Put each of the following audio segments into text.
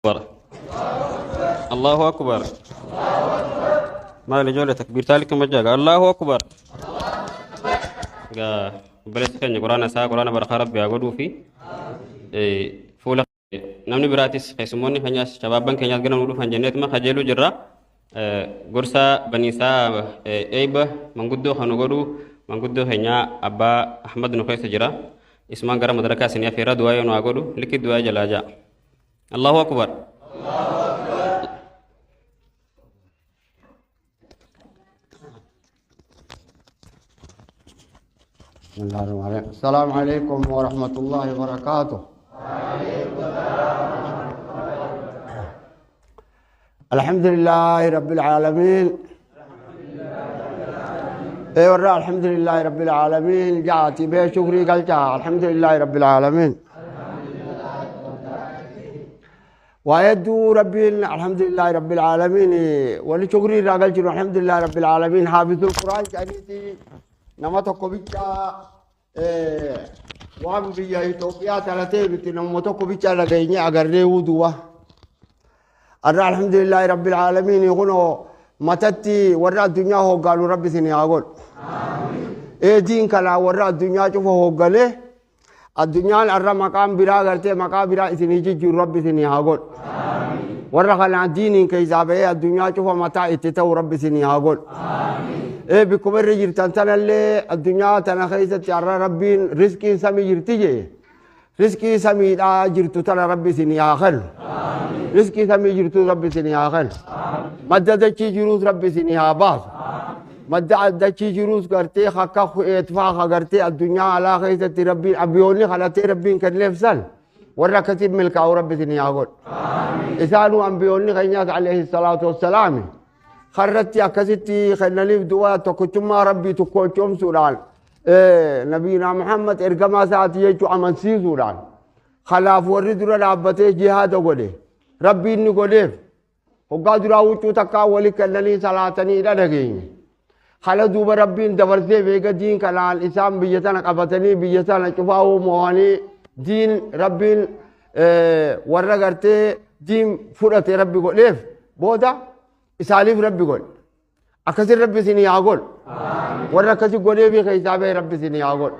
أكبر الله أكبر maal ijoollee takbiirtaa likki majjaaga Allahu akbar gaa obboleessi keenya quraana isaa quraana barakaa rabbi haa godhuu fi fuula namni biraatis keessummoonni keenyaas shabaabban keenyaas gara nu dhufan jenneetuma kajeeluu jirra gorsa baniisaa eeyba manguddoo kan nu godhu manguddoo keenyaa abbaa Ahmad nu keessa jira isumaan gara madarakaa isinii afeeraa du'aa yoo nu haa godhu likki du'aa jalaa ja'a Allahu akbar. بسم الله الرحمن الرحيم. السلام عليكم ورحمة الله وبركاته. الحمد لله رب العالمين. اي ورا الحمد لله رب العالمين جاءتي به شكري قلتها الحمد لله رب العالمين. ويدو ربي الحمد لله رب العالمين ولشكري راقلت الحمد لله رب العالمين. حافظ القرآن جانيتي nama tokko bicha waan biyya Itoophiyaa talatee miti nama tokko bicha dhageenye agarree wuduwa. Arra alhamdulillahi rabbil aalamiin kunoo matatti warra addunyaa hoggaanu rabbi isin haa godhu. Diin kanaa warra addunyaa cufa hoggalee addunyaan arra maqaan biraa gartee maqaa biraa isinii jijjiiru rabbi isin haa godhu. Warra kanaa diiniin keessaa bahee addunyaa cufa mataa itti ta'u rabbi isin haa godhu. Bikkuma irra jirtan tanallee addunyaa tana keessatti har'a rabbiin riskiin samii jirti jee. Riskii samiidhaa jirtu tana rabbi isin haa kennu. Riskii samii jirtu rabbi isin haa kennu. Madda dachii jiruus rabbi isin haa baasu. Madda dachii jiruus gartee akka ku'eetfaa gartee addunyaa alaa keessatti rabbiin abbiyoonni kadhatee rabbiin kenneef san warra akkasiin milkaa'u rabbi isin haa godhu. Isaanuu ambiyoonni keenyaas alayhi salaatu wassalaami. Karratti akkasitti kennaniif du'a tokkichummaa rabbii tokkochoomsuudhaan nabiina Muhammad ergamaa isaati jechuu amansiisuudhaan kanaaf warri dura dhaabbatee jihaada godhe rabbiin ni godheef hoggaa duraa huccuu takkaa wali kennanii salaatanii dha dhageenye. Kana duuba rabbiin dabarsee beeka diin kanaan isaan biyya tana qabatanii biyya tana cufaa moo'anii diin rabbiin warra gartee diin fudhate rabbi godheef booda isaaniif rabbi godhe. Akkasin rabbi isinii haa godhu. Warra akkasi godhee fi keessaa bahe rabbi isinii haa godhu.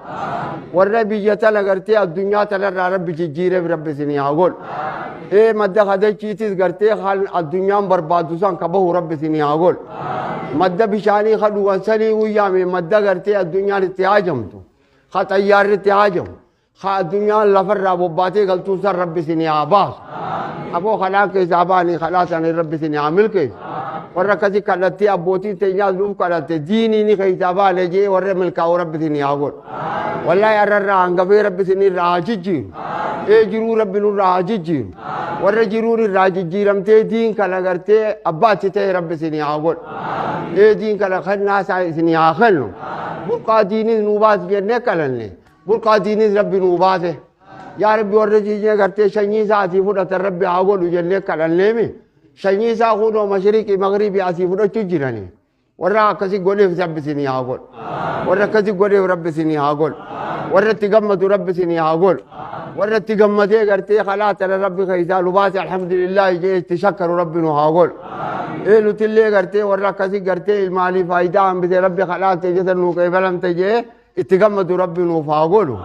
Warra biyya tana gartee addunyaa tanarraa rabbi jijjiireef rabbi isinii haa godhu. Madda kadachiitis gartee kan addunyaan barbaaddu san ka bahu rabbi isinii haa godhu. Madda bishaanii ka dhugan sanii guyyaame madda gartee addunyaan itti haajamtu. Ka xayyaarri itti haajamu. Ka addunyaan lafarraa bobbaatee galtuu san rabbi isinii haa baasu. Aboo kadhaa keessaa baanii kadhaa sana rabbi isinii haa milkeessu. Warra akkasii kadhattee abbootiin teenyaas nuuf kadhatte diinii ni keessaa baane jee warra milkaa'u rabbi isinii haa godhu. Wallaahi har'arraa hangafee rabbi isinii irraa haa jijjiiru. Jiruu rabbi nurraa haa jijjiiru. Warra jiruun irraa jijjiiramtee diin kana gartee abbaatti ta'e rabbi isinii haa godhu. Diin kana kennaa isaa isinii haa kennu. Burqaa diinis nuu baase jennee kadhanne. Burqaa diinis rabbi nuu baase. Yaa rabbi warra jiinyee gartee sanyii isaa asii fudhatan rabbi haa godhu jennee kadhanneemi. Sanyii isaa kunoo mashriqii magribii asii fudhachuu jirani. Warra akkasii godheef rabbi isinii haa godhu. Warra akkasii godheef rabbi isinii haa godhu. Warra itti gammadu rabbi isinii haa godhu. Warra itti gammadee gartee kalaa tana rabbi keessaa nu baase alhamdulillahi jee itti shakkaru rabbi nu haa godhu. Nutillee gartee warra akkasii gartee ilmaanii faayidaa hambisee rabbi kalaa ta'e jeta nuu qeebalamte jee itti gammadu rabbi nuuf haa godhu.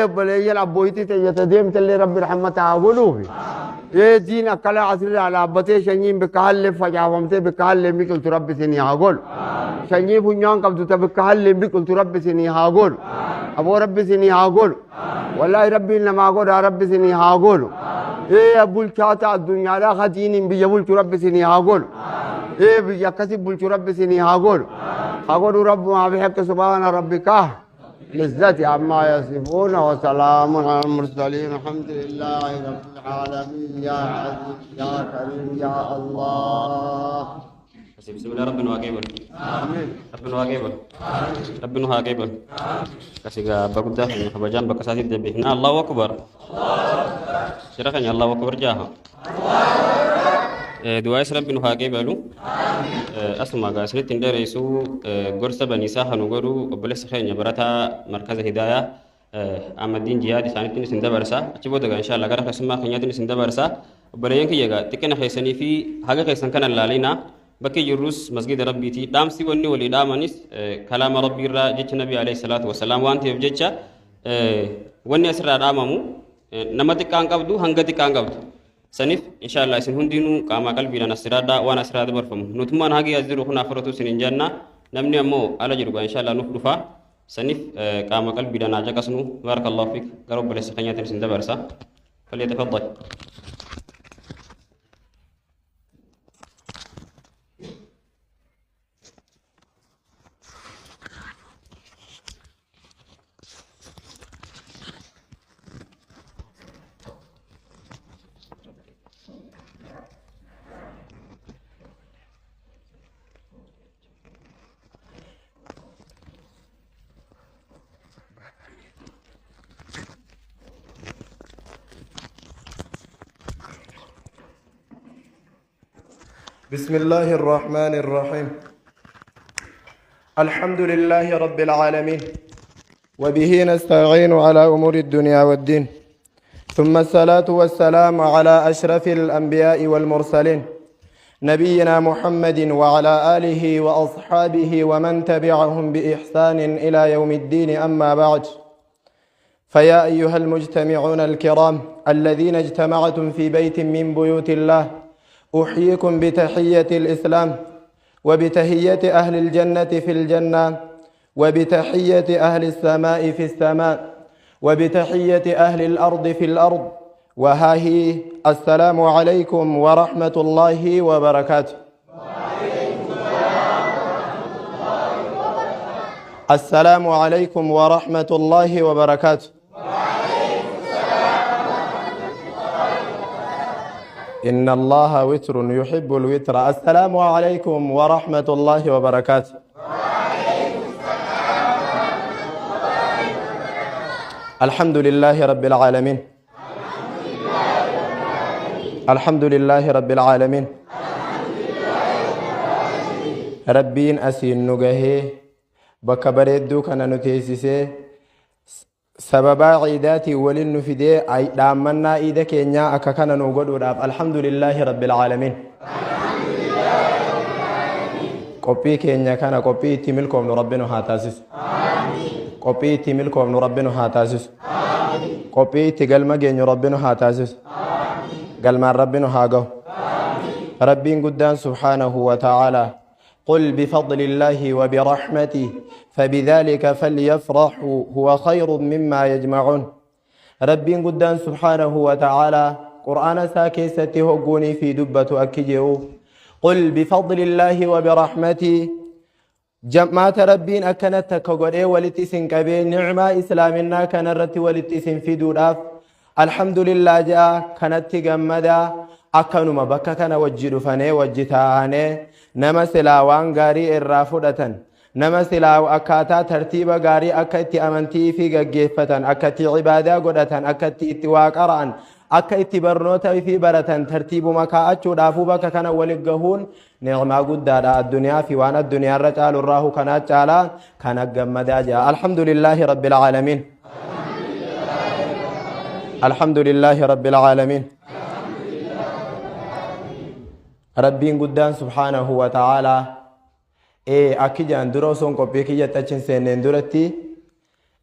Obboleeyyan abbooyitii ta'e deemtellee rabbi rahmata haa godhuufi. Diin akkana asirraa dhaabbatee sanyiin bakka hallee facaafamtee bakka hallee biqiltu rabbi isinii haa godhu. Sanyii funyaan qabdu ta bakka hallee biqiltu rabbi isinii haa godhu. Aboo rabbi isinii haa godhu. Wallaahi rabbiin namaa godhaa rabbi isinii haa godhu. Bulchaata addunyaadhaa ka diiniin biyya bulchu rabbi isinii haa godhu. Biyya akkasii bulchu rabbi isinii haa godhu. Haa godhu rabbumaa bihaqqi subhaana rabbika. العزة عما يصفون وسلام على المرسلين الحمد لله رب العالمين. يا عزيز يا كريم يا الله. بسم الله ربنا واقبل. آمين. ربنا واقبل. ربنا واقبل. كسيغا بغدا خبجان بكساتي دبينا الله أكبر. شرخني الله أكبر جاها. دعاء ربنا واقبلو. Asuma gaa isinitti hin dheeressu gorsa baniisaa kan nu godhu obboleessa keenya barataa markaza hidaayaa Ahmadiin Jihaad isaanitti isin dabarsa. Achi booda gaa inshallah gara keessummaa keenyaatiin isin dabarsa. Obboleeyyan kiyya egaa xiqqina keessanii fi haga keessan kana laalinaa bakki jirrus masgida Rabbiiti. Dhaamsi wanni walii dhaamanis kalaama Rabbii irraa jecha Nabii alayhi salaatu wasalaam waan ta'eef jecha wanni asirraa dhaamamu nama xiqqaan qabdu hanga xiqqaan qabdu. Saniif inshaallah isin hundinuu qaamaa qalbiidhaan as jiraadhaa waan asirraa dabarfamu. Nutummaan hagi as jiru kun afuratu isin hin jenna. Namni ammoo ala jiru gaa inshaallah nuuf dhufa. Saniif qaama qalbiidhaan haa caqasnu. Baarakallahu fiik. Gara obboleessa keenyaatiin isin dabarsa. فليتفضل. بسم الله الرحمن الرحيم. الحمد لله رب العالمين، وبه نستعين على أمور الدنيا والدين، ثم الصلاة والسلام على أشرف الأنبياء والمرسلين، نبينا محمد وعلى آله وأصحابه ومن تبعهم بإحسان إلى يوم الدين. أما بعد، فيا أيها المجتمعون الكرام الذين اجتمعتم في بيت من بيوت الله، أحييكم بتحية الإسلام، وبتحية أهل الجنة في الجنة، وبتحية أهل السماء في السماء، وبتحية أهل الأرض في الأرض، وها هي السلام عليكم ورحمة الله وبركاته. السلام عليكم ورحمة الله وبركاته. إن الله وتر يحب الوتر. السلام عليكم ورحمة الله وبركاته. الحمد لله رب العالمين. الحمد لله رب العالمين. ربين أسين نجهه بكبريدو كان نتيسيسه سببا عيداتي ولن نفدي أي دامنا إيدا كينيا أكا كان نوغد وداب. الحمد لله رب العالمين. قبي كينيا كان قبي تملكم ربنا هاتاسس. قبي تملكم ربنا هاتاسس. قبي تقلما جينيو ربنا هاتاسس. قلما ربنا هاقو ربين قدان سبحانه وتعالى. قل بفضل الله وبرحمته فبذلك فليفرحوا هو خير مما يجمعون. ربين قدان سبحانه وتعالى قرآن ساكيسته قوني في دبة أكجئو. قل بفضل الله وبرحمته جماعة ربين أكنت كقرئ ولتسن كبير نعمة إسلامنا كنرت ولتسن في دوراف. الحمد لله جاء كانت جمدا أكنما بكا كان وجد فني وجتاني نما سلا وان غاري الرافدة نما سلا أكاتا ترتيب غاري أكتي أمنتي في جيفة أكتي عبادة قدة أكتي اتواق أران أكتي برنوتا في برة ترتيب مكا أتشو دافو بكا كان ولقهون نعمة قدة الدنيا في وانا الدنيا الرجال الراه كانت جالا كان جمدا جاء. الحمد لله رب العالمين. الحمد لله رب العالمين. ربين قدان سبحانه وتعالى إيه أكيد أن دروسون قبيكي يتشن سنين درتي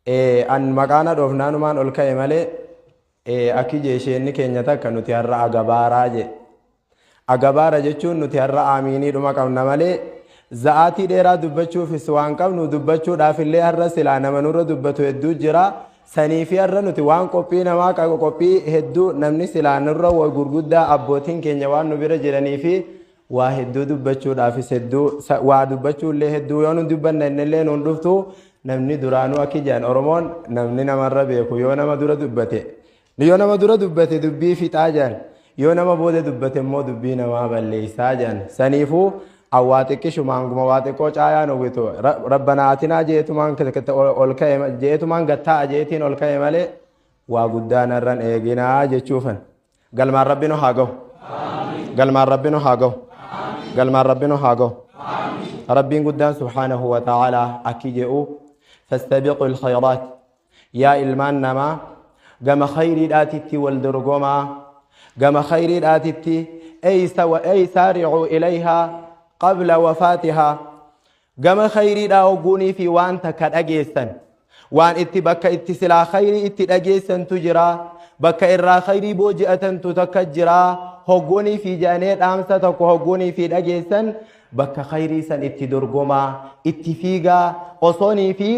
إيه أن مكانا دوفنانو مان أولكاي مالي إيه أكيد يشيني كينيا تكا نتيارا أغبارا جي أغبارا جيشون نتيارا آميني دوما كمنا مالي زعاتي ديرا دبچو في سوان كم نو دبچو دافلي هر سلانا منورو دبتو يدو جرا سنيفي هر نتي وان قبي نما كاكو قبي هدو نمني سلانا رو وغرغدا أبوتين كينيا وان نبير جراني في وهدو دبچو دافي سدو وا دبچو اللي هدو يونو دبن نلي نون دفتو نمني درانو أكي جان أورمون نمني نمر بيكو يونا مدورة دبته يونا مدورة دبته دبي في تاجان يونا مبودة دبته مو دبي نما بلي ساجان سنيفو أواتك شو مانغ مواتك كوش آيا نوبيتو ربنا آتنا جيتو مان كت أولكاي جيتو مان قطع جيتين أولكاي مالي وقدان الرن إيجينا جيتشوفن قال ما ربنا هاجو قال ما ربنا هاجو قال ما ربنا هاجو ربين قدان سبحانه وتعالى أكيجئو فاستبقوا الخيرات يا إلمان نما قام خير الآتي والدرقوما Gama khayriidhaatitti ay saari'uu ilayhaa qabla wafaatihaa. Gama khayriidhaa hogguunii fi waan takka dhageessan. Waan itti bakka itti silaa khayrii itti dhageessantu jira. Bakka irraa khayrii booji'atantu takka jira. Hogguunii fi jaanee dhaamsa tokko hogguunii fi dhageessan bakka khayrii san itti dorgomaa, itti fiigaa, osoonii fi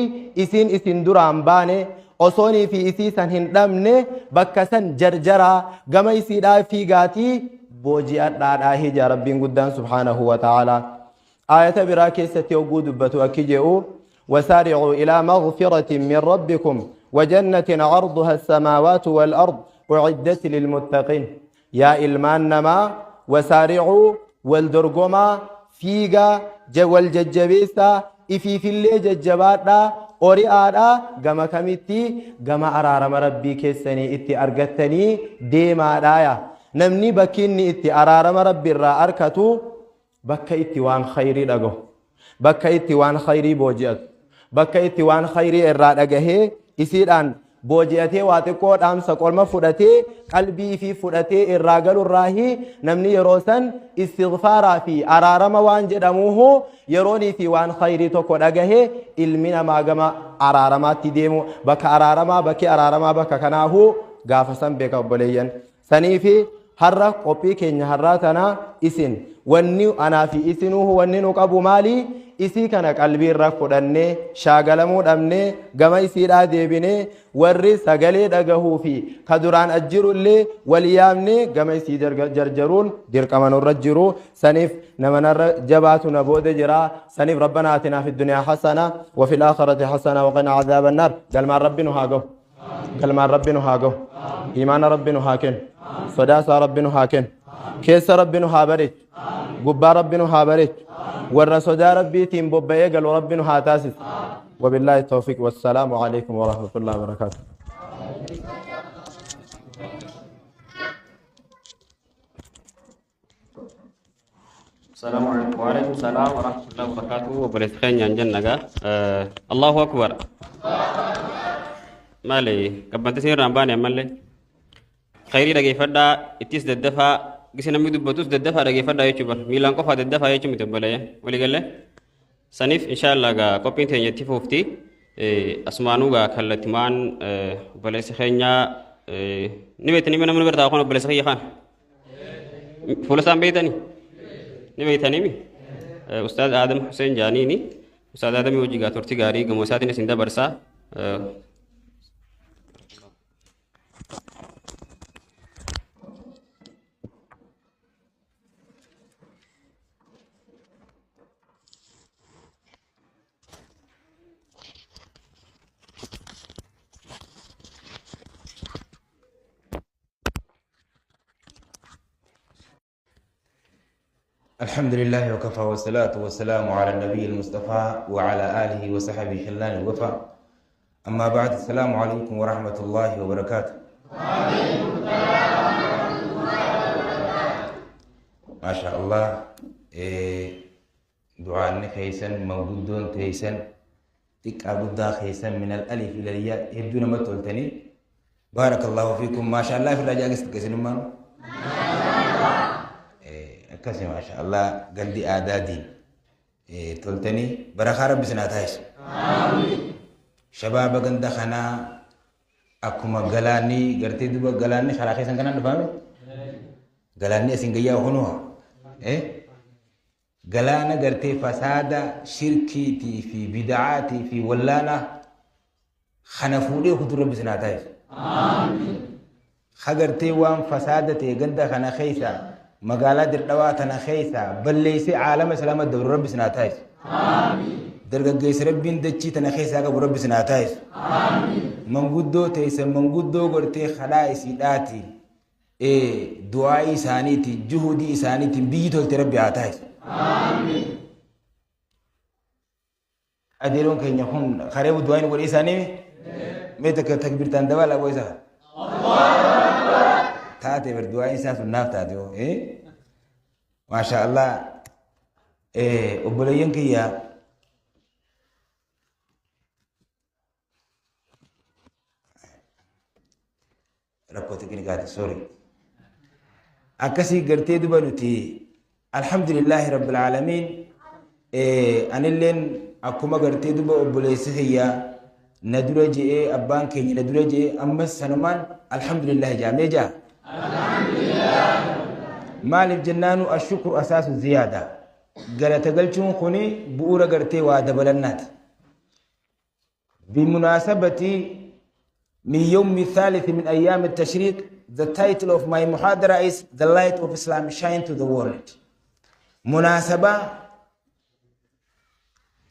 isiin isin duraan baane, osoonii fi isii san hin dhabne bakka san jarjaraa gama isiidhaa fiigaatii booji'adhaadhaa hija Rabbiin guddaan subhaanahu wa ta'aalaa. Aayata biraa keessatti hogguu dubbatu akki jedhu وسارعوا إلى مغفرة من ربكم وجنة عرضها السماوات والأرض أعدت للمتقين. يا إلمان نما وسارعوا والدرقما فيغا والججبيسا إفي في اللي ججباتا أوريادا غما كميتي غما أرارم ربي كيسني إتي أرغتني ديما دايا. نمني بكيني إتي أرارم ربي را أركتو بكا إتي وان خيري دغو بكا إتي وان خيري بوجيت بكا إتي وان خيري إرا دغهي إسيدان booji'atee waa xiqqoo dhaamsa qorma fudhatee qalbii fi fudhatee irraa galu irraahi namni yeroo san istighfaaraa fi araarama waan jedhamuuhu yeroonii fi waan khayrii tokko dhagahee ilmi namaa gama araaramaatti deemu bakka araaramaa bakki araaramaa bakka kanaahu gaafa san beeka obboleeyyan. Sanii fi har'a qophii keenya har'aa tana isin wanni anaa fi isinuuhu wanni nu qabu maali? Isii kana qalbii irra fudhannee shaagalamuu dhabnee gama isiidhaa deebinee warri sagalee dhagahuu fi ka duraan ajjirullee wal yaamnee gama isii jarjaruun dirqama nurra jiru. Saniif nama narra jabaatu na booda jira. Saniif rabbana atinaa fi dunyaa hasana wa fil aakhirati hasana wa qina azaaba annaar. Galmaan rabbi nu haa gahu. Galmaan rabbi nu haa gahu. Iimaana rabbi nu haa kennu. Sodaasaa rabbi nu haa kennu. Keessa rabbi nu haa bareechu. Gubbaa rabbi nu haa bareechu. warra sodaa rabbiitiin bobba'ee galu rabbi nu haa taasisu. Wabillaahi tawfiiq wassalaamu alaikum warahmatullahi wabarakaatuh. السلام عليكم وعليكم السلام ورحمة الله وبركاته. وبركاته keenya jennagaa. Allahu akbar. Maali qabbanti sirraan baane ammallee khayrii dhageeffadhaa ittis daddafaa gisi namni dubbatus daddafaa dhageeffadhaa jechuu bar miilaan qofaa daddafaa jechuu miti obboleeyyan walii galee saniif inshaallah gaa qophiin teenya itti fufti asumaanuu gaa kallattimaan obboleessi keenya ni beektanii namni bira taa'u kun obboleessa kiyya kana fuula isaan beektanii ni beektanii mi Ustaaz Adam Hussein Jaaniini Ustaaz Adamii hojii gaa turtii gaarii gamoo isaatiin isin dabarsaa. الحمد لله وكفى والصلاة والسلام على النبي المصطفى وعلى آله وصحبه خلان الوفا. أما بعد، السلام عليكم ورحمة الله وبركاته. وعليكم السلام ورحمة الله وبركاته. ما شاء الله. دعاء خيسن موجود خيسن تك أبو خيسن من الألف إلى الياء يبدون ما تقولتني. بارك الله فيكم. ما شاء الله في الرجاء قصدك akkasi maasha Allah galdi aadaadii toltanii barakaa rabbi sinaa taasisu. Shabaaba ganda kanaa akkuma galaanni gartee duuba galaanni karaa keessan kanaan dhufaame galaanni asin gayyaa kunuha galaana gartee fasaada shirkiitii fi bida'aatii fi wallaana kana fuudhee kutuu rabbi sinaa taasisu. Hagartee waan fasaada ta'e ganda kana keessa magaalaa Dirdhawaa tana keessa balleessee caalama islaamaa dabru rabbi sinaa taasisu. Dargaggeessi rabbiin dachii tana keessaa qabu rabbi sinaa taasisu. Manguddoo teessan manguddoo gortee kadhaa isiidhaati du'aa isaaniitiin juhudii isaaniitiin biyyi tolte rabbi haa taasisu. Adeeroon keenya kun karee du'aa inni godhee isaanii mee takka takbirtaan dabalaa boo isaa. Taate bar du'aa isaa sun naaf taate hoo maasha Allah. Obboleeyyan kiyya rakkoo teknikaati, sorry. Akkasii gartee duba nuti alhamdulillaahi rabbil aalamiin. Anilleen akkuma gartee duba obboleessi kiyya na dura je'ee, abbaan keenya na dura je'ee, ammas sanumaan alhamdulillaahi jaamee jaa. Maaliif jennaanu, ashukru asaasu ziyaada, galata galchuun kuni bu'uura gartee waa dabalannaati. بمناسبة من يوم الثالث من أيام التشريق، the title of my muhadara is "The Light of Islam Shine to the World". مناسبة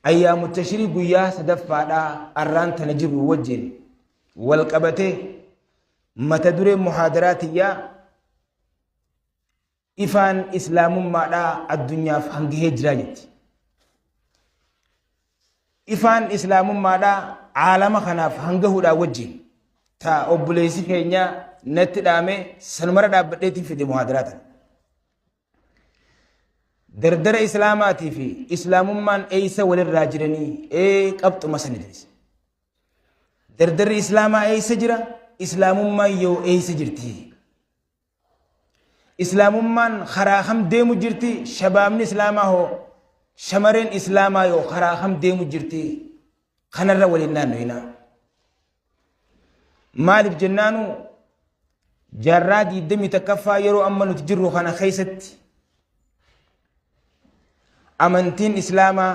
أيام التشريق guyyaa sadaffaadhaa arraan tana jirru wajjin wal qabatee, mata dureen muhaadaraatiyyaa "Ifaan islaamummaadhaa addunyaaf hangahee jiraa" jetti. Ifaan islaamummaadhaa caalama kanaaf hangahuudhaa wajjin ta obboleessi keenya natti dhaame sanumara dhaabbadheetiin fide muhaadaraa tana. Dardara islaamaatii fi islaamummaan eeysa walirraa jiranii ee qabxuma sanitis. Dardarri islaamaa eeysa jira? Islaamummaan yoo eeysa jirti? Islaamummaan karaa kam deemu jirti? Shabaabni islaamaa hoo, shamareen islaamaa yoo karaa kam deemu jirti? Kanarra waliin naannoyina. Maaliif jennaanu, jaarraa 21ffaa yeroo amma nuti jirru kana keessatti amantiin islaamaa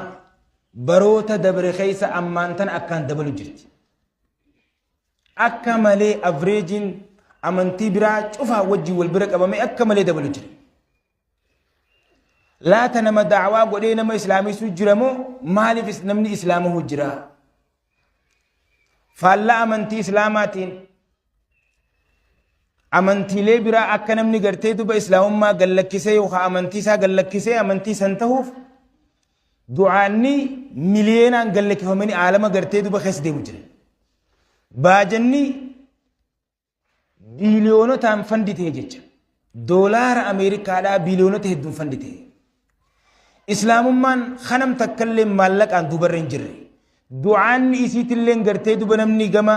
baroota dabre keessa ammaan tana akkaan dabalu jirti. Akka malee averageiin amantii biraa cufaa wajjin wal bira qabamee akka malee dabalu jira. Laata nama daawaa godhee nama islaamisuu jira moo maaliif namni islaamahuu jira? Faallaa amantii islaamaatiin amantiilee biraa akka namni gartee duba islaamummaa gallakkisee yookaan amantii isaa gallakkisee amantii san tahuuf du'aanni miliyeenaan gallakkifamanii aalama gartee duba keessa deemu jira. Baajanni biiliyoonotaan fund ta'e jecha. Doolaara Ameerikaadhaa biiliyoonota hedduun fund ta'e. Islaamummaan kanam takkallee maallaqaan duubarra hin jirre. Du'aanni isiitillee gartee duba namni gama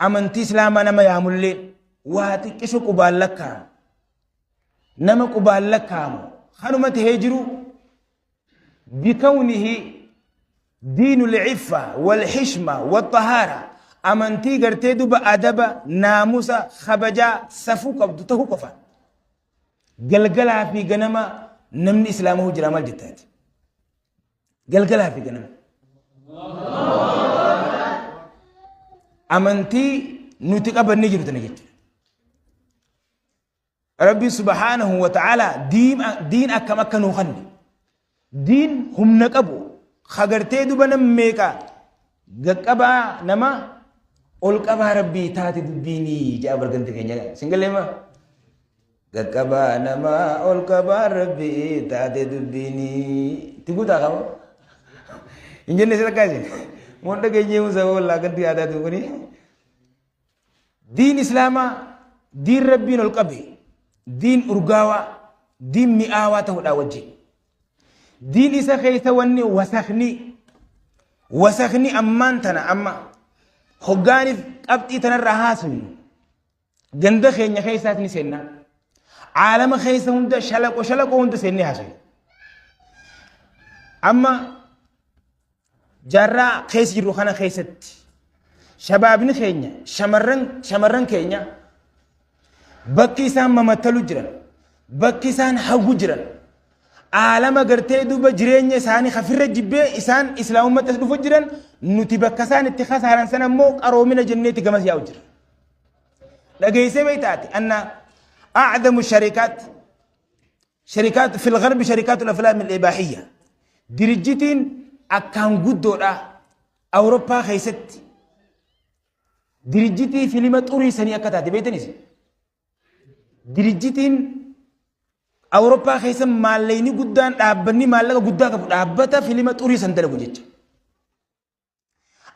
amantii islaamaa nama yaamullee waa xiqqisho qubaan lakkaa'amu. Nama qubaan lakkaa'amu. Kanuma tahee jiru, بكونه دين العفة والحشمة والطهارة، amantii gartee duba adaba, naamusa, kabajaa, safuu qabdu ta'uu qofa. Galgalaa fi ganama namni islaamahuu jira, maal jettaati? Galgalaa fi ganama. Amantii nuti qabannee jiru tana jechuudha. Rabbi subhaanahu wa ta'ala diin akkam akka nuu kanne, diin humna qabu hagartee duba nam meeqa gaqqabaa nama ol qabaa rabbii taate dubbiinii ja'a barganti keenya singalleema gaqqabaa nama ol qabaa rabbii taate dubbiinii tiguutaa qaba hin jenne isa takkaa isin moon dhageenyee musa wallaa ganti yaadaatu kuni. Diin islaamaa diin rabbiin ol qabe, diin urgaawaa, diin mi'aawaa ta'uudhaa wajjin, diin isa keessa wanni wasakni ammaan tana amma hoggaaniif qabxii tanarraa haasofnu ganda keenya keessaas ni seenna, caalama keessa hunda shalaqo shalaqo hunda seennee haasofnu. Amma jaarraa keessa jirru kana keessatti shabaabni keenya, shamarran keenya bakki isaan mamattalu jiran, bakki isaan hawwu jiran, aalama gartee duuba jireenya isaanii kafirra jibbee isaan islaamummaatti as dhufu jiran, nuti bakka isaan itti kasaaran sana immoo qaroomina jenneeti gamas yaa'u jira. Dhageessee beektaati anna أعظم الشركات شركات في الغرب شركات الأفلام الإباحية، dirjitiin akkaan guddoodha Awurooppaa keessatti dirjitii filima xuriisanii akka taate beektanis. Dirjitiin Awurooppaa keessa maallaqni guddaan, dhaabbanni maallaqa guddaa qabu dhaabbata filima xuriisan dalagu jecha.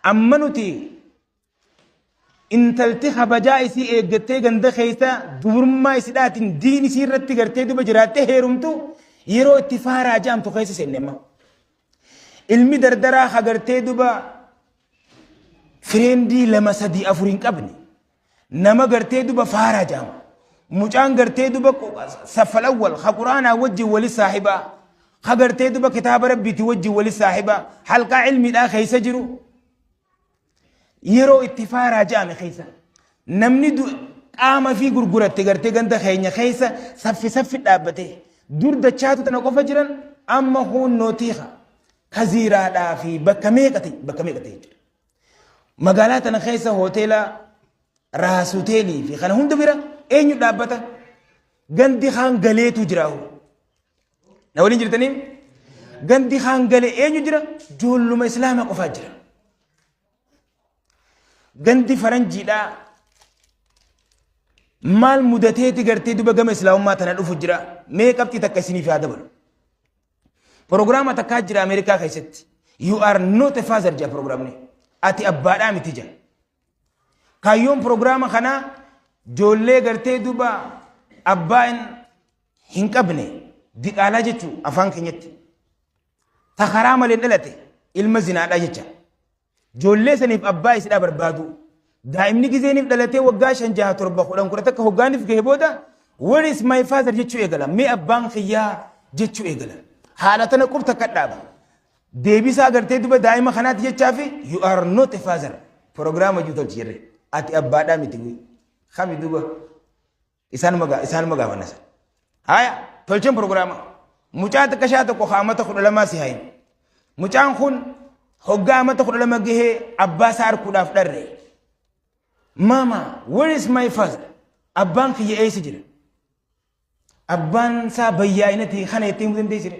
Amma nuti intalti kabajaa isii eeggattee ganda keessa dubrummaa isidhaatiin diin isii irratti gartee duba jiraattee heerumtu yeroo itti faaraa jaamtu keessa seenne amma. Ilmi dardaraa hagartee duba friendii lama, sadii, afur hin qabne nama gartee duba faaraa jaamu. Mucaan gartee duba saffal awwal ka Qur'aanaa wajjin wali saahibaa, ka gartee duba kitaaba Rabbiiti wajjin wali saahibaa, halqaa ilmiidhaa keessa jiru yeroo itti faaraa ja'ame keessa namni qaama fi gurguratte gartee ganda keenya keessa saffi saffi dhaabbate dur dachaatu tana qofa jiran amma huunnootiiha kaziiraadhaa fi bakka meeqa ta'e bakka meeqa ta'e jechuudha. Magaalaa tana keessa hoteela Raas hoteelii fi kana hunda bira eenyu dhaabbata? Gandi kaan galeetu jira. Na waliin jirtanii? Gandi kaan galee eenyu jira? Ijoolluma Islaamaa qofaa jira. Gandi faranjiidhaa maal mudateeti gartee duba gama Islaamummaa tana dhufu jira. Mee qabxii takka isiniif haa dabalu. Prograama takkaa jira Ameerikaa keessatti. You are not a father jaa prograamni. Ati abbaadhaa miti jaa. Kaayyoon prograama kanaa joollee gartee duba abbaa hin qabne diqaalaa jechuu afaan keenyatti. Ta karaa malee dhalate ilma zinaadhaa jecha. Joollee saniif abbaa isidhaa barbaadu. Daa'imni gizeeniif dhalatee waggaa 5 6 7 10 11 hoggaaniif gahe booda where is my father jechuu eegala. Mee abbaan kiyyaa jechuu eegala. Haadha tana qub takka dhaaba. Deebisaa gartee duba daa'ima kanaati jechaafi you are not a father. Prograama jiru tolchi jirre. Ati abbaadhaa miti guyi. Kami duba isaanuma gaafanna san. Haya tolcheen prograama. Mucaa xiqqashaa tokko haa amata 12 si hayin. Mucaan kun hoggaa amata 12 gahee abbaa isaa arkuudhaaf dharre. Mama, where is my father? Abbaan kiyya eessa jira? Abbaan isaa bayyaa'inati kana itti himuu dandeessire?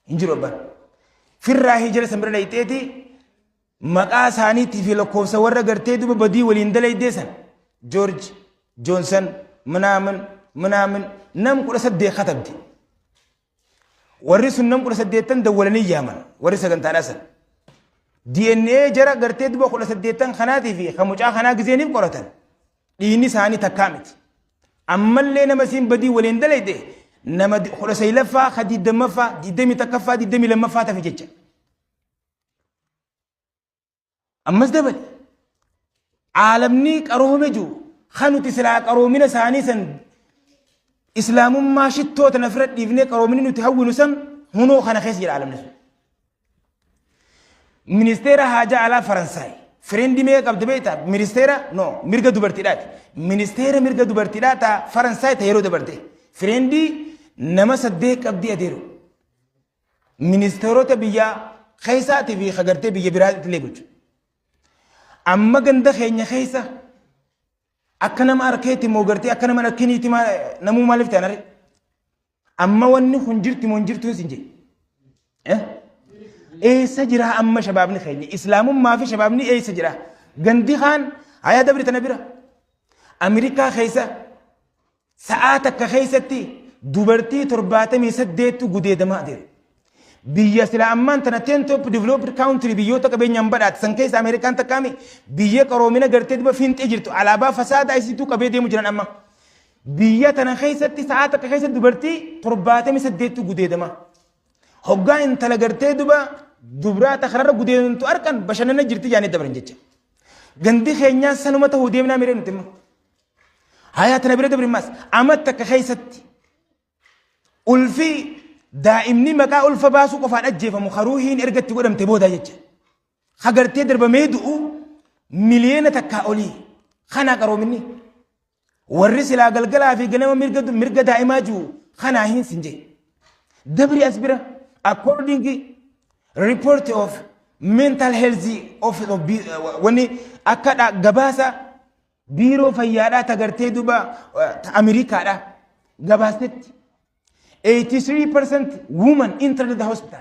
Hin jiru abbaan. Firraa hijira san bira dhayxeeti maqaa isaaniitii fi lakkoofsa warra gartee duba badii waliin dalaydee san George Johnson minaamin minaamin nam 18 katabde. Warri sun nam 18n dawwalanii yaaman warri sagantaadhaa san. DNA jara gartee duba 18n kanaatii fi kan mucaa kanaa gizeeniif qoratan dhiigni isaanii takkaa miti. Ammallee nama isiin badii waliin dalayde nama 19ffaa ka 20ffaa 21ffaa 22ffaa tafe jecha. Ammas dabale. Aalamni qaroome jiru kan nuti silaa qaroomina isaanii san islaamummaa shittoo tana fira dhiifnee qaroominni nuti hawwinu san hunoo kana keessa jira aalamni sun. Ministeera haajaa alaa Faransaay fireendii meeqa qabdi beektaa? Ministeera no mirga dubartiidhaati. Ministeera mirga dubartiidhaa ta Faransaay ta yeroo dabarte. Fireendii nama 8 qabdii adeeru. Ministeerota biyyaa keessaatii fi kagartee biyya biraatti illee bulchu. Amma ganda keenya keessa akka nama arkeetti moo gartee akka nama dhakkiniitti namuu maaliif ta'an aree? Amma wanni kun jirti moo hin jirtu sin jedhe. Eessa jira amma shabaabni keenya? Islaamummaa fi shabaabni eessa jira? Gandi kaan hayaa dabri tana bira. Ameerikaa keessa Sa'aa takka keessatti dubartii 78tu gudeedamaa adeema. Biyya sila ammaan tana ten top developed country biyyoota qabeenyaan badhaate san keessa Ameerikaan takkaami biyya qaroomina gartee duba fiinxee jirtu alaabaa fasaadaa isiituu qabee deemu jiran amma. Biyya tana keessatti sa'aa takka keessatti dubartii 78tu gudeedamaa. Hoggaa intala gartee duba dubraa takararra gudeedamtu arkan bashannana jirti jaanii dabran jecha. Gandi keenyaa sanuma ta'uu deemnaa miree nuti immoo. Hayaa tana bira dabri maas ama takka keessatti ulfi daa'imni maqaa ulfa baasuu qofaan ajjeefamu karuuhiin erga itti godhamte booda jecha. Hagartee darbamee du'u 1 miliyoona olii kanaa qaroominni. Warri silaa galgalaa fi ganama mirga mirga daa'imaa jiru kanaa hin sin jee. Dabri as bira according report of mental health office of wanni akka gabaasa biiroo fayyaadhaa tagartee duba ta Ameerikaadhaa gabaastetti 83% woman entered the hospital.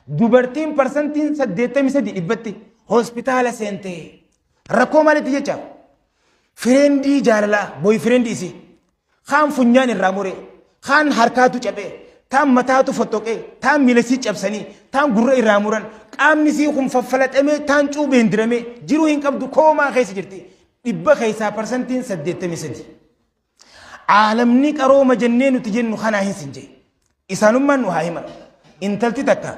Dubartiin 83% dhibbatti hospitaala seentee rakkoo maalitti jecha friendii jaalalaa boyfriendii isii kaan funyaan irraa muree, kaan harkaatu cabee, taan mataatu fottoqee, taan miila isii cabsanii, taan gurra irraa muran, qaamni isii kun faffalaxamee, taan cuubeen diramee jiruu hin qabdu, koomaa keessa jirti. 83%. Aalamni qarooma jennee nuti jennu kanaa hin sin jee. Isaanummaan nu haa himan. Intalti takka,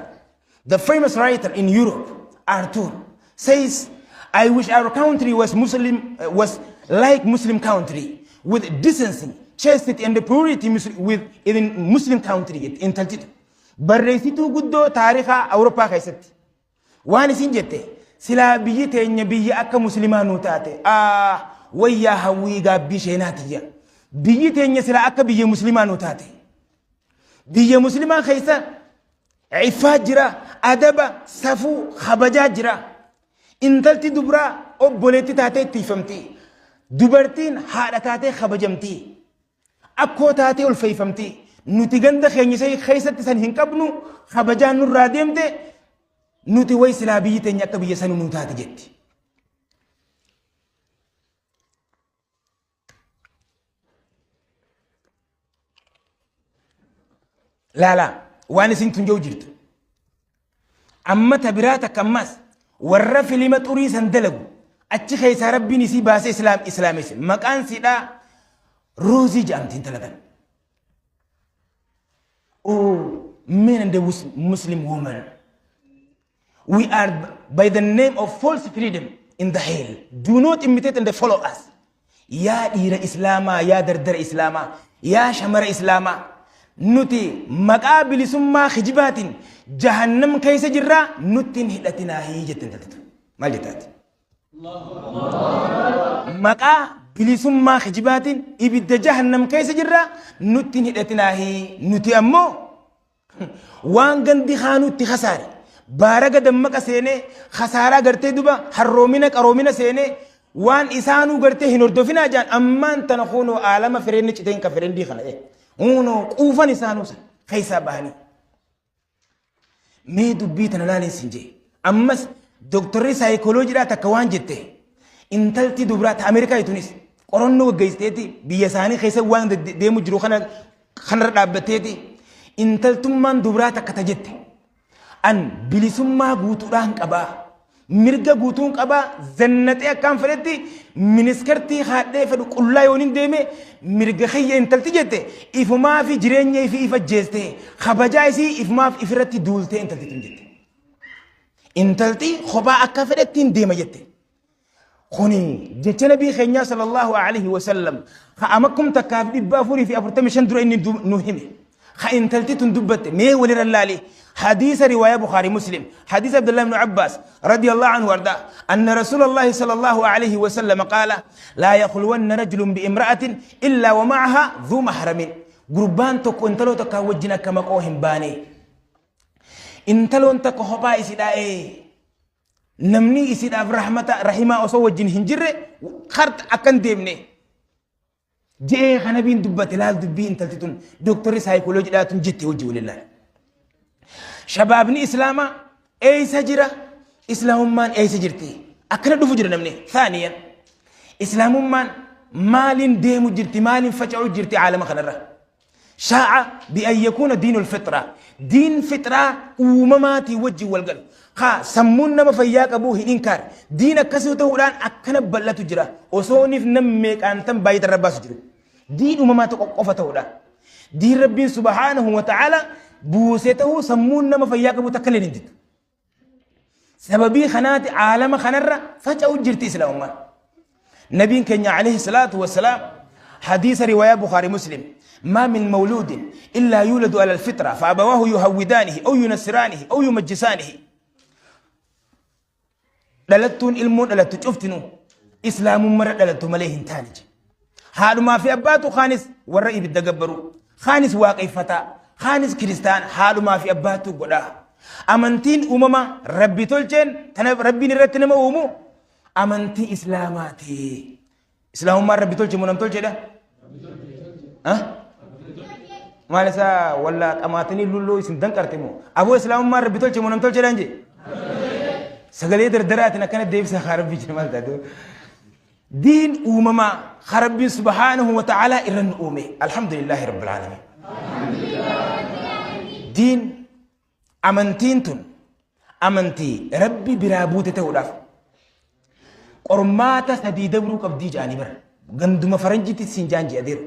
the famous writer in Europe, Arthur, says, "I wish our country was Muslim, was like Muslim country with decency, chastity and purity with in Muslim country jette intalti tun. Barreessituu guddoo taarikaa Awurooppaa keessatti. Waan isin jette silaa biyyi teenya biyya akka muslimaa nuu taate ah wayyaa hawwii gaabbii sheenaa tiyya. Biyyi teenya silaa akka biyya muslimaa nuu taate. Biyya muslimaa keessa iffaa jira, adaba, safuu, kabajaa jira. Intalti dubraa obboleetti taatee tiifamti. Dubartiin haadha taatee kabajamti. Akkoo taatee ulfeeffamti. Nuti ganda keenya isa keessatti san hin qabnu, kabajaan nurraa deemte, nuti way silaa biyyi teenya akka biyya sanuu nuu taate jetti. Laalaa waan isin tun jiru jirtu. Amma ta biraa takka ammas warra filima xurii san dalagu achi keessaa rabbiin isii baasee islaam islaamesse maqaan siidhaa Roozii jedhamti intala tana. Oh, men and the Muslim woman. We are by the name of false freedom in the hell. Do not imitate and follow us. Yaa dhiira Islaamaa, yaa dardara Islaamaa, yaa shamara Islaamaa, nuti maqaa bilisummaa kijibaatiin jahannam keessa jirraa nutti hin hidhatinaa jette intalti tun. Maal jettaati? Maqaa bilisummaa kijibaatiin ibidda jahannam keessa jirraa nutti hin hidhatinaa nuti ammoo Waan gandi kaanuu itti kasaare. Baaraga dammaqa seenee kasaaraa gartee duba harroomina qaroomina seenee waan isaanuu gartee hin hordofinaa jaan ammaan tana kunoo aalama fireenni citeen ka firendii kana kunoo quufan isaanuu san keessaa bahanii. Mee dubbii tana laaliin sin jee. Ammas doktorri saayikolojiidhaa takka waan jette intalti dubraa ta Ameerikaa tunis qorannoo gaggeessiteeti biyya isaanii keessa waan deemu jiru kana kanarra dhaabbatteeti intaltummaan dubraa takka ta jette an bilisummaa guutuudhaan qabaa mirga guutuun qabaa zannaxee akkaan fedhetti miniskartii haadhee fedhu qullaa yoon hin deeme mirga kiyya intalti jette ifumaa fi jireenya ifii if ajjeeste kabajaa isii ifumaaf ifirratti duultee intalti tun jette. Intalti kophaa akka fedhetti hin deema jette. Kuni jecha nabii keenyaa sallallahu alaihi wasallam ka amakkum takkaaf 445 dura inni nu hime. Ka intalti tun dubbatte mee walirra laali. Hadiisa riwaaya Bukhari Muslim, hadiisa Abdullah ibn Abbas radiyallahu anhu arda anna Rasulullah sallallahu alaihi wasallam qaala laa yakhluwanna rajulun bi imra'atin illa wa ma'aha dhu mahramin. Gurbaan tokko intaloo takkaa wajjin akka maqoo hin baane. Intaloon takka kophaa isidhaa ee namni isiidhaaf rahmata rahimaa osoo wajjin hin jirre karta akka hin deemne je'ee kana nabiin dubbate laal dubbii intalti tun dooktarri saayikooloojiidhaa tun jette hojii waliin laal. Shabaabni islaamaa eessa jira? Islaamummaan eessa jirti? Akkana dhufu jira namni. Thaaniyan islaamummaan maaliin deemu jirti? Maaliin faca'u jirti aalama kanarra? Shaa'a bi an yakuuna diinul fixraa. Diin fixraa uumamaatii wajjin wal galu. Haa sammuun nama fayyaa qabuu hin inkaar. Diin akkasii ta'uudhaan akkana bal'atu jira. Osooniif nam meeqaan tan baay'ee irra baasu jiru. Diin uumamaa tokko qofa ta'uudhaan. Diin Rabbiin subhaanahu wa ta'ala buusee ta'uu sammuun nama fayyaa qabu takka illee hin didu. Sababii kanaati aalama kanarra faca'u jirti islaamummaan. Nabiin keenya alayhi salaatu wassalaam hadiisa riwaayaa Bukhari Muslim ما من مولود إلا يولد على الفطرة فأبواه يهودانه أو ينصرانه أو يمجسانه dhalattuun ilmoon dhalattu cuftinu islaamummarra dhalattu malee hin taane jedhe. Haadhumaa fi abbaatu kaanis warra ibidda gabbaru, kaanis waaqeffataa, kaanis kiristaan haadhumaa fi abbaatu godhaa. Amantiin uumama rabbi tolcheen tana rabbiin irratti nama uumu amantii islaamaati. Islaamummaan rabbi tolche moo nam tolchedha? Ah? Maal isaa walla qamaatanii lulloo isin danqarte moo? Aboo islaamummaan rabbi tolche moo nam tolchedhaan jee? Sagalee dardaraatiin akkana deebisa haa rabbi jira maal taate? Diin uumamaa haa rabbiin subhaanahu wa ta'aalaa irra nu uume. Alhamdulillaahi rabbil aalamiin. Diin Amantiin tun amantii Rabbi biraa buute ta'uudhaaf qormaata sadii dabruu qabdii jedhanii bara. Ganduma faranjiitti siin jaan jedha deeru.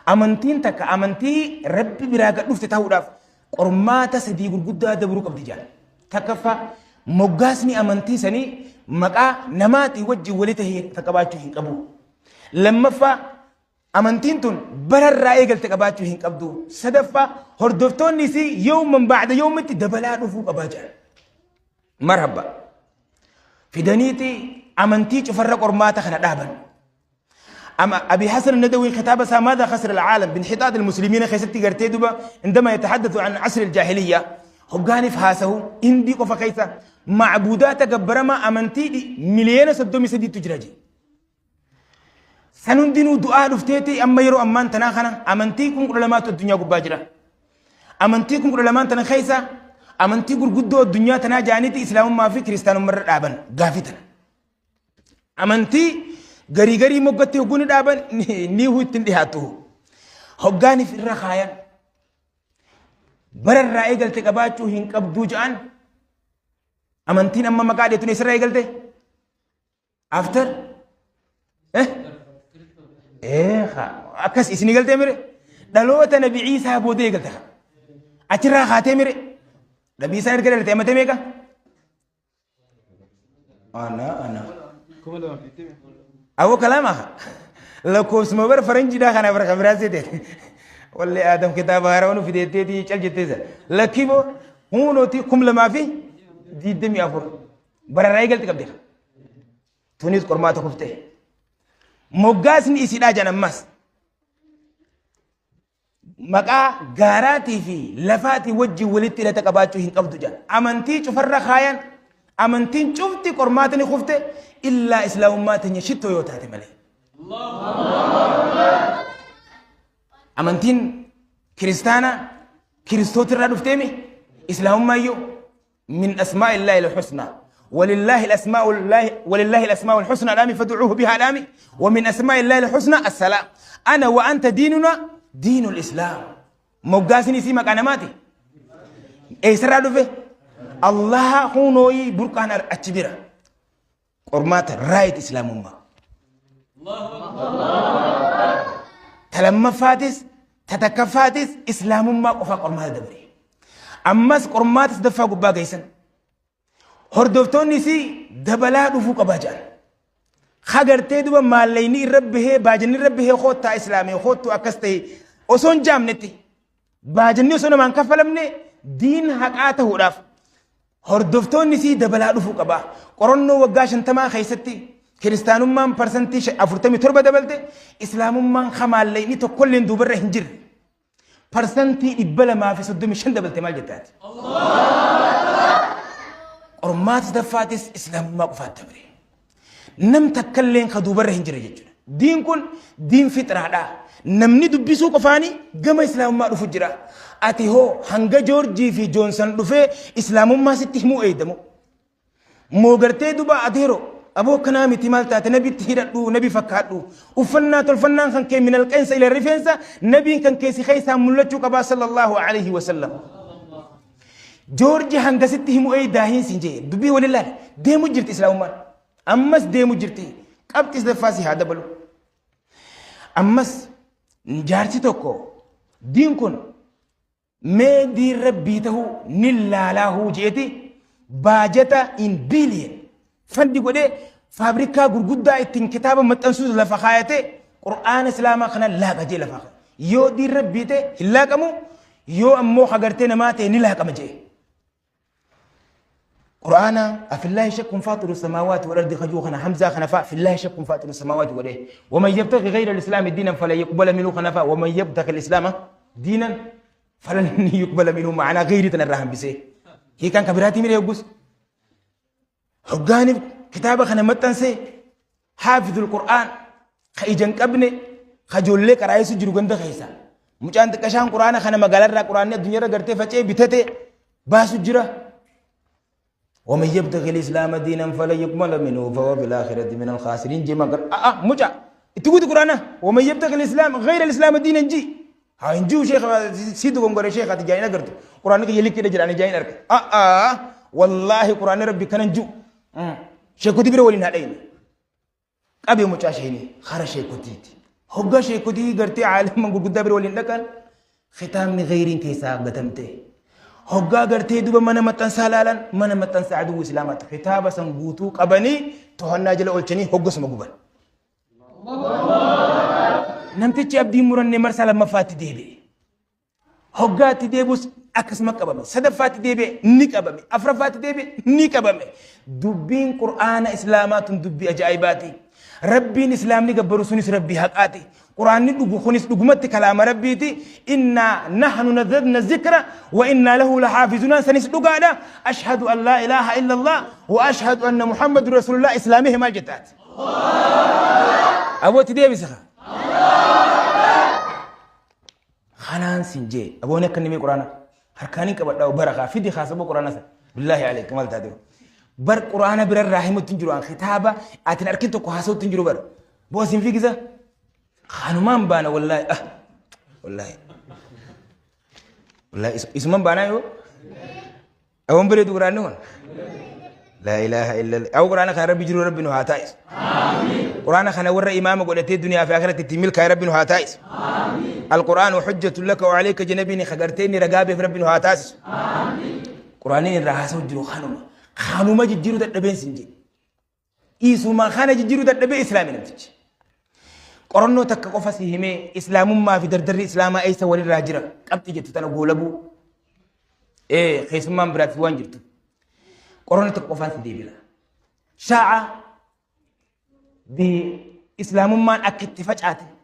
Amantiin takka amantii Rabbi biraa gad dhufte ta'uudhaaf qormaata sadii gurguddaa dabruu qabdi jedhan. Takkaffaa moggaasni amantii sanii maqaa namaatii wajjin walitti qabaachuu hin qabu. Lammaffaa Amantiin tun bararraa eegalte qabaachuu hin qabdu. Sadaffaa, hordoftoonni isii yawman ba'da yawmitti dabalaa dhufuu qabaa jedhan. Marhaba. Fidaniiti amantii cufarra qormaata kana dhaaban. أما أبي حسن الندوي خطاب ماذا خسر العالم بانحطاط المسلمين خيستي قرتي دبا عندما يتحدث عن عصر الجاهلية هقاني في هاسه إندي قفا كيسا معبودات قبرما أمنتي دي مليون سدومي سدي تجرجي سنندنو دعاء رفتيتي أما يرو أمان تناخنا أمنتي كن علماء الدنيا قباجرة أمنتي كن علماء تنخيسا أمنتي قدو الدنيا تناجانيتي إسلام ما في كريستان مرة أبن قافتنا أمنتي غري غري مقتي هقوني دابن نيهو التندهاتو هقاني في الرخايا برر رأي قلت قباتشو هنك أبدو جان أمنتين أما مقادة تونس رأي قلت أفتر إيه إيه خا أكس إسني قلت أمري دلوة نبي عيسى بودي قلت خا أترى خاتي أمري نبي عيسى قلت أمتي ميكا أنا أو كلامها لو كوس مبر فرنجي ده خنا برخ براسي واللي آدم كتاب هارون في ديتي دي چل جتيزا لكيبو هونوتي كم لما في دي دمي أفور برا رايقل تقبل تونيز قرمات خفته مقاسني إسيدا جنماس مقا غاراتي في لفاتي وجه ولدتي لا تقباتشو هن قبضو جان أمنتي شفر خاين أمنتين شفتي قرماتني خفته إلا إسلام ما تنشتو يوتاتي ملي أمنتين كريستانا كريستوت الرادفتيمي إسلام ما يو من أسماء الله الحسنى ولله الأسماء الله ولله الأسماء الحسنى الآمي فادعوه بها الآمي ومن أسماء الله الحسنى السلام أنا وأنت ديننا دين الإسلام مقاسني سيمك أنا ماتي إيه سرادفه الله هونوي بركان أتبيرا قرمات رايت إسلام أمة تلما فاتس تتكفاتس إسلام أمة قفا قرمات دبري أمس قرمات دفا قبا قيسن هردفتوني سي دبلا دفو قباجان خاقرتي دوبا ماليني ربه باجني ربه خوتا إسلامي خوتو أكستي أصون جامنتي باجني أصون من كفلمني دين حقاته راف هردفتوني سي دبلا دفو قبا قرنو وقاشن تما خيستي كريستانومان برسنتي أفرتمي تربة دبلتي إسلامومان خماليني تكلين دوبر هنجر برسنتي إبلا ما في صدمي شن دبلتي مال جتات قرمات دفاتس إسلام ما قفات تبري نم تكلين خدوبر هنجر جتنا دين كن دين فترة دا نمني دبيسو قفاني جم إسلام ما رفجرا أتي هو هنجا جورجي في جونسون دفع إسلام ما ستهمو إيدمو موغرتي دوبا أديرو أبو كنامي تمال تات نبي تهيرتو نبي فكاتو وفنا تلفنا كان كي من الكنس إلى الرفنسة نبي كان كيسي خيسا ملتشو كبا صلى الله عليه وسلم جورجي هنجا ستهمو إيه داهين سنجي دبي ولله ديمو جرت إسلام ما أمس ديمو جرتي قبتس دفاسي هذا بلو أمس جارتي توكو دين كن ما دي ربي تهو نلا جيتي باجتا إن بليون فندي قولي فابريكا غرغدا اتن كتابة متنسوز لفخايته قرآن إسلام خنا لا قجي لفخ يو دي ربي ته هلا كمو يو أمو خغرتي نماته نلا كمجي قرآن أفي الله شك فاطر السماوات والأرض خجو خنا حمزة خنفاء في الله شك فاطر السماوات والأرض ومن يبتغي غير الإسلام دينا فلا يقبل منه خنفاء ومن يبتغي الإسلام دينا فلن يقبل منه معنا غير تنرهم بسه هي كان كبيراتي من يقص حقاني كتابة خنا متنسي حافظ القرآن خيجن كبني خجول لك رئيس جرجند خيسا مش عند كشان قرآن خنا مقالة را قرآن الدنيا را قرتي فتشي بتته باس جرا ومن يبتغي الإسلام دينا فلن يقبل منه فهو في الآخرة من الخاسرين جي ما قر مجا تقول القرآن ومن يبتغي الإسلام غير الإسلام دينا جي ها نجو شيخ سيدو قنقر شيخ هتجاين قرت قرآن يلي كده جراني جاين أرك والله قرآن ربي كان نجو شيخ كتير ولين هذين أبي متشاهيني خرج شيخ كتير هجا شيخ كتير قرتي عالم من قد دبر ولين لكن ختام غيرين كيسا قدمته هجا قرتي دوب من ما تنسى لالا من ما تنسى عدو إسلامات ختاب سنقوتو قبني تهنا جل أولتني هجا سمقبل Namtichi abdii murannee marsaa lammaffaatti deebi'e. Hoggaatti deebus akkasuma qabame. Sadaffaatti deebi'e ni qabame. Afuraffaatti deebi'e ni qabame. Dubbiin Qur'aana Islaamaa tun dubbii ajaa'ibaati. Rabbiin Islaamni gabbaru sunis Rabbii haqaati. Qur'aanni dhugu kunis dhugumatti kalaama Rabbiiti. Innaa nahnu nazzalna zikra wa innaa lahu lahaafizunaan sanis dhugaadha. Ashhadu an laa ilaaha illallah wa ashhadu anna Muhammadu Rasulullah Islaamii maal jettaati? Abootti deebisa. Kanaan sin jee aboon akka inni quraana harkaaniin qabadhaa barakaa fidi kaasaboo quraana sana billaahi aleek maal taate bar quraana birarraa himutti hin jiru an kitaaba atin arkin tokko haasawutti hin jiru bara boo sin fiigisa kanumaan baana wallaahi ah wallaahi wallaahi isuman baanaa yoo aboon bareedu quraanni kun laa ilaaha illallah abu quraana kana rabbi jiru rabbi nu haa taa'isu quraana kana warra imaama godhatee duniyaa fi akhiratti ittiin milkaa'e rabbi nu haa taa'isu. القرآن حجة لك وعليك جنبيني خجرتني رقابي في ربي هاتاس. قرآنين راحة جرو خانوما خانوما جيرو تدبين سنجي. إيسو ما خانة جيرو تدبين إسلامي نمتج. قرنو تك قفصي همي إسلام ما في دردر إسلام أيسا ولي راجرة قبتي جتو تنا قولبو. إيه خيس ما برات في وان جرتو. قرنو تك قفصي دي بلا. شاعة دي إسلام ما أكدت فجأة.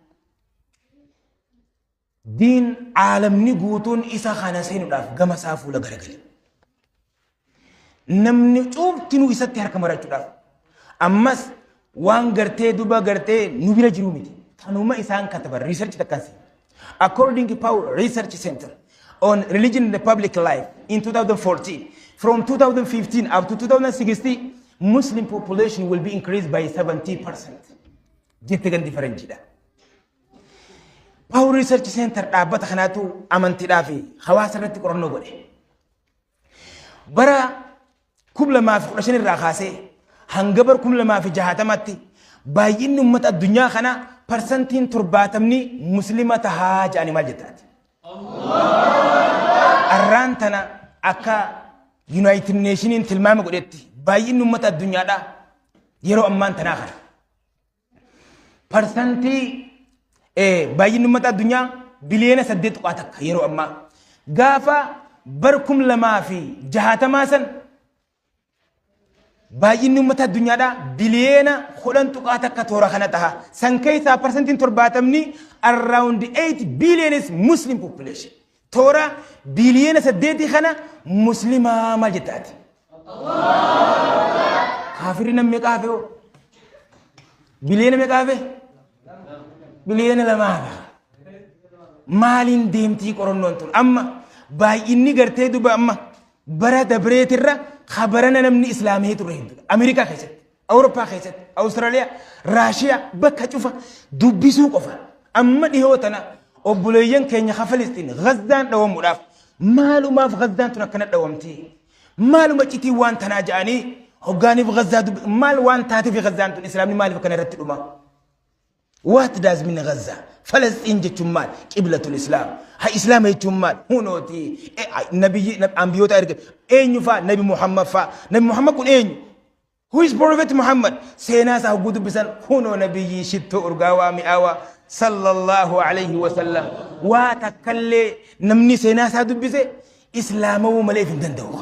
دين عالم نقوتون إسا خانا سينو داف غما سافو لغرغل نمني چوبتنو إسا تهرك مراتو داف أمس وان غرتي دوبا غرتي نبيلا جروميتي تنوما إسان كتب research تكاسي according to Power Research Center on Religion and the Public Life in 2014 from 2015 up to 2060 Muslim population will be increased by 70% جتغن different جدا Power Research Center dhaabbata kanaatu amantiidhaa fi hawaasa irratti qorannoo godhe. Bara 2015 irraa kaasee hanga bara 2060tti baay'inni uummata addunyaa kanaa parsantiin 70 muslima tahaa jedhanii maal jettaati? Arraan tana akka United Nationiin tilmaama godhetti baay'inni uummata addunyaadhaa yeroo ammaan tanaa kana. Parsantii baay'inni uummata addunyaa biliyoona 8.1 yeroo ammaa gaafa bara 2060 san baay'inni uummata addunyaadhaa biliyoona 10.1 toora kana taha san keessaa parsantiin 70 around 8 billion is Muslim population toora biliyoona 8 kana muslimaa maal jettaati? Kaafirri namni meeqa hafe hoo? Biliyoona meeqa hafe? Biliyoona 2 maaliin deemtii qorannoon tun amma baay'inni gartee duba amma bara dabreetirra khabarana namni islaamii turre hedduudha Ameerikaa keessatti Awurooppaa keessatti Awustiraaliyaa Raashiyaa bakka cufa dubbisuu qofa amma dhihoo tana obboleeyyan keenya ka Filistiin Gazzaan dhawamuudhaaf maalumaaf Gazzaan tun akkana dhawamti maaluma citii waan tanaa ja'anii hoggaaniif Gazzaa maal waan taateef Gazzaan tun islaamni maaliif akkana irratti dhuma What does mean Gaza? Palestine jechuun maal? Qiblatul Islam. Ha Islaama jechuun maal? Hunooti. Nabiyyi ambiyoota erga eenyu faa? Nabi Muhammad faa. Nabi Muhammad kun eenyu? Who is Prophet Muhammad? Seenaa isaa hogguu dubbisan hunoo nabiyyi shittoo urgaawaa mi'aawaa sallallahu alayhi wa sallam. Waa takkallee namni seenaa isaa dubbise islaamawuu malee hin danda'u.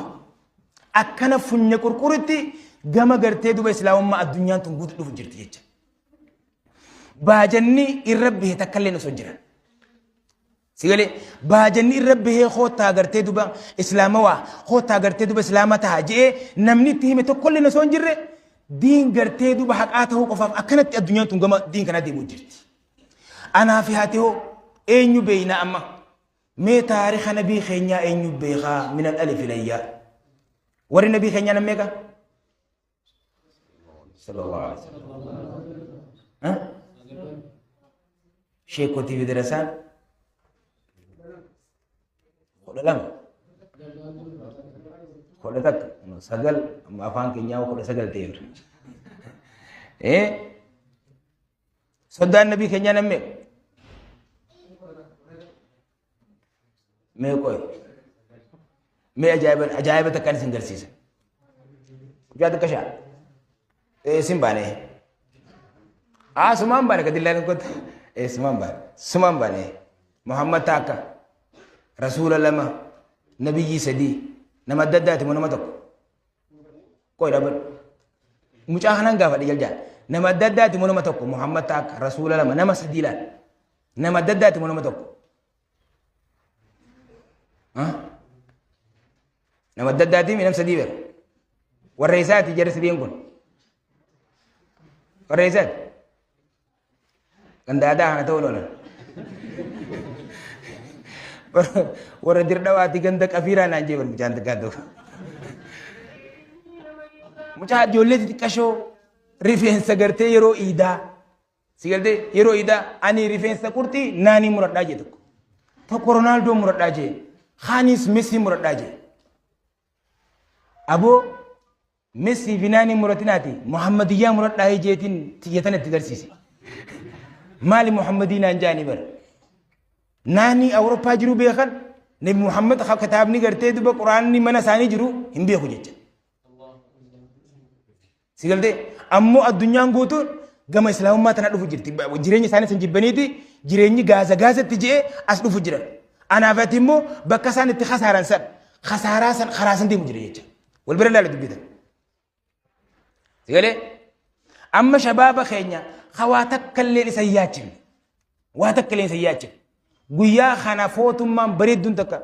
Akkana funya qurquritti gama gartee duba islaamummaa addunyaan tun guutuu dhufu jirti jecha. Baajanni irra bahee takkallee osoo jiran. Sigalee baajanni irra bahee koottaa gartee duba islaamawaa koottaa gartee duba islaama ta'a je'ee namni itti hime tokkollee osoo hin jirre diin gartee duba haqaa ta'uu qofaaf akkanatti addunyaan tun gama diin kanaa deemuu jirti. Anaa fi haati hoo eenyu beeyna amma mee taarika nabii keenyaa eenyu beekaa minal alif ilayyaa warri nabii keenyaa nam meeqa? Sallallahu alaihi wasallam. Sheekotii fi darasaan 12 11 9 amma afaan keenyaa 19 ta'eera. Soddaan nabii keenyaa nam meeqa? Mee qoy. Mee ajaa'iba ajaa'iba takkaan isin garsiisa. Guyyaa xiqqa shaa. Isin baane. Asumaan baane gadi ilaalan kottu. Ee sumaan baane. Sumaan baane. Muhammad takka. Rasuula lama. Nabiyyii sadii. Nama adda addaati moo nama tokko? Qoy dhaabadhu. Mucaa kanaan gaafadhe jaljaal. Nama adda addaati moo nama tokko? Muhammad takka. Rasuula lama. Nama sadii laal. Nama adda addaati moo nama tokko? Nama adda addaatii nama sadii bira. Warra isaati jarri sadiin kun. Warra isaati. Ganda aadaa kana ta'uu oolan. Warra dirdhawaati ganda qafiiraa naan jee mucaan xiqqaa tokko. Mucaa ijoollee xixiqqashoo rifeensa gartee yeroo iidaa. Si galtee yeroo iidaa ani rifeensa qurxii naanii muradhaa jee tokko. Tokko Roonaaldoo muradhaa jee. Kaanis Mesii muradhaa jee. Aboo Mesii fi naanii muratinaati Muhammadiyyaa muradhaa jeetiin tiyyatan itti garsiise. Maali Muhammadii naan jaanii bara. Naanii Awurooppaa jiru beekan Nabi Muhammad kitaabni gartee duba quraanni mana isaanii jiru hin beeku jecha. Si galtee ammoo addunyaan guutuun gama islaamummaa tana dhufu jirti. Jireenya isaanii san jibbaniiti jireenyi gaaza gaazatti je'ee as dhufu jiran. Anaaf ati immoo bakka isaan itti khasaaran san khasaaraa san karaa san deemu jira jecha. Wal bira ilaala dubbitan. Si galee amma shabaaba keenya hawaa takka illee isa hin yaachifne. Waa takka illee isa hin yaachifne. Guyyaa kana footummaan bareedduun takka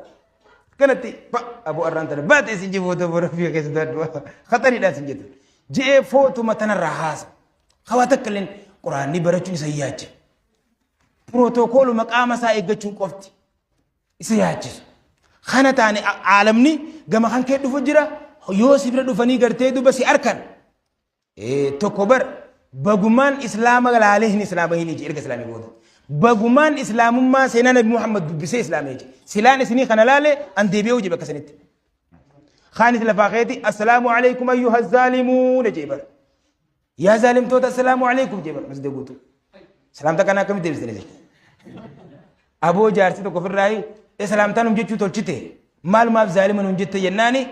kanatti ba aboo arraan tana baate isin jee footoo bora biyya keessa daaddu khatariidhaan isin jettu. Je'ee footuma tanarraa haasa. Hawaa takka illee quraanni barachuun isa hin yaachifne. Pirootokooluma qaama isaa eeggachuun qofti isa yaachisu. Kana taane aalamni gama kan kee dhufu jira yoo si bira dhufanii gartee duba si arkan Tokko bar bagumaan islaama laalee hin islaama hin ije erga islaamii booda. Bagumaan islaamummaa seenaa Nabi Muhammad dubbisee islaamee je. Silaan isinii kana laalee an deebi'ee hojii bakka sanitti. Kaanis lafaa keeti assalaamu alaikum ayyuha zaalimuuna jee bara. Yaa zaalimtoota assalaamu alaikum jee bara masjida guutuu. Salaamta kana akkamitti deebistanii jee. Aboo jaarsi tokko ofirraayi islaamtaa nun jechuu tolchite maalumaaf zaalima nun jette jennaani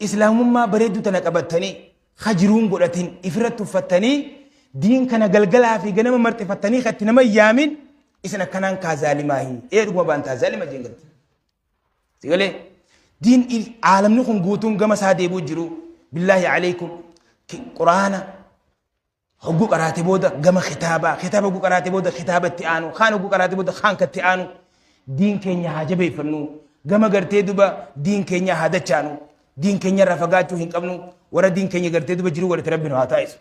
islaamummaa bareedduu tana qabattanii ka jiruun godhatin ifirratti uffattanii diin kana galgalaa fi ganama marxifattanii ka itti nama hin yaamin isin akkanaan kaa zaalimaahi ee dhuguma baantaa zaalima jeen galti. Si galee diin aalamni kun guutuun gama isaa deebi'u jiru billaahi alaikum quraana hogguu qaraate booda gama kitaabaa kitaaba hogguu qaraate booda kitaaba itti aanu kaan hogguu qaraate booda kaan ka itti aanu diin keenya haa jabeeffannu gama gartee duba diin keenya haa dachaanu diin keenya irraa fagaachuu hin qabnu warra diin keenya gartee duba jiruu godhate rabbi nu haa taa'isu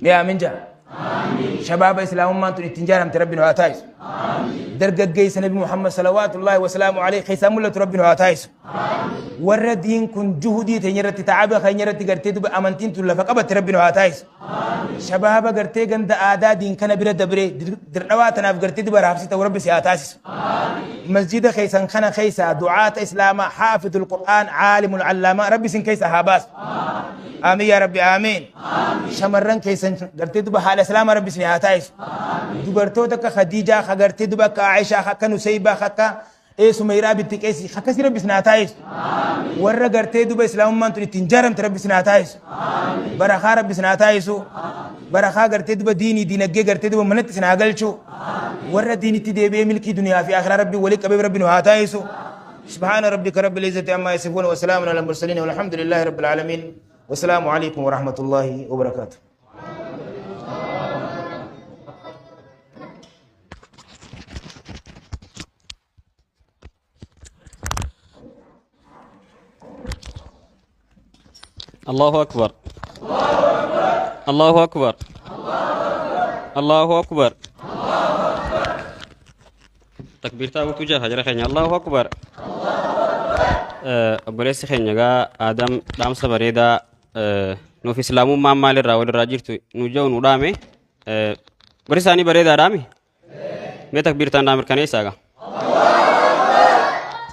mee aamin jaa shabaaba islaamummaan tun ittiin jaaramte rabbi nu haa taa'isu dargaggeessa nabi muhammad salawaatullaahi wasalaamu alayhi keessaa mul'atu rabbi nu haa taa'isu warra diin kun juhudii teenya irratti ta'aba keenya irratti gartee duba amantiin tun lafa qabatte rabbi nu haa taa'isu shabaaba gartee ganda aadaa diin kana bira dabree dirdhawaa tanaaf gartee duba raabsi ta'u rabbi si haa taasisu masjida keessan kana keessa du'aata islaamaa haafidul qur'aan caalimul allaamaa rabbi isin keessa haa baasu amiin yaa rabbi amiin shamarran keessan gartee duba haadha islaamaa rabbi isin haa taasisu dubartoota akka khadiijaa ka gartee duba akka aishaa akka nuseybaa akka Ee Sumeyraa binti Qeesi akkasii rabbi isin haa taa'isu. Warra gartee duba islaamummaan tun ittiin jaaramte rabbi isin haa taa'isu. Barakaa rabbi isin haa taa'isu. Barakaa gartee duba diinii diinaggee gartee duba manatti isin haa galchu. Warra diinitti deebi'ee milkii duniyaa fi akhiraa rabbi walii qabee rabbi nu haa taa'isu. سبحان ربك رب العزة عما يصفون وسلام على المرسلين والحمد لله رب العالمين والسلام عليكم ورحمة الله وبركاته. الله أكبر الله أكبر الله أكبر تكبيرتا وتوجه هجر خينيا الله أكبر obboleessi keenya egaa Aadam dhaamsa bareedaa nuuf islaamummaan maalirraa walirraa jirtu nu ja'u nu dhaame gorsi isaanii bareedaa dhaame Mee takbiirtaan naa mirkaneessaa gaa.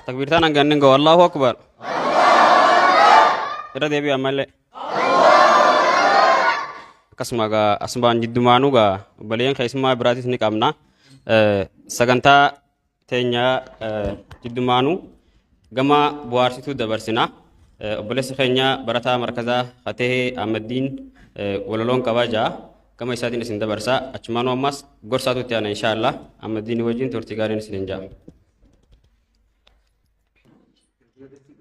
Takbiirtaan hanga inni ga'u Allahu Akbar. Irra deebi'u ammallee. Akkasuma gaa asumaan jiddumaanuu gaa obboleeyyan keessummaa biraatis ni qabna. Sagantaa teenya jiddumaanuu gama bu'aarsituu dabarsina. Obboleessi keenya barataa markazaa Hatee Ahmaddiin walaloon qabaa jaa. Gama isaatiin isin dabarsaa achumaanuu ammas gorsaatu itti aana insha Allah amma diinii wajjin turtii gaariin isin hin jaa.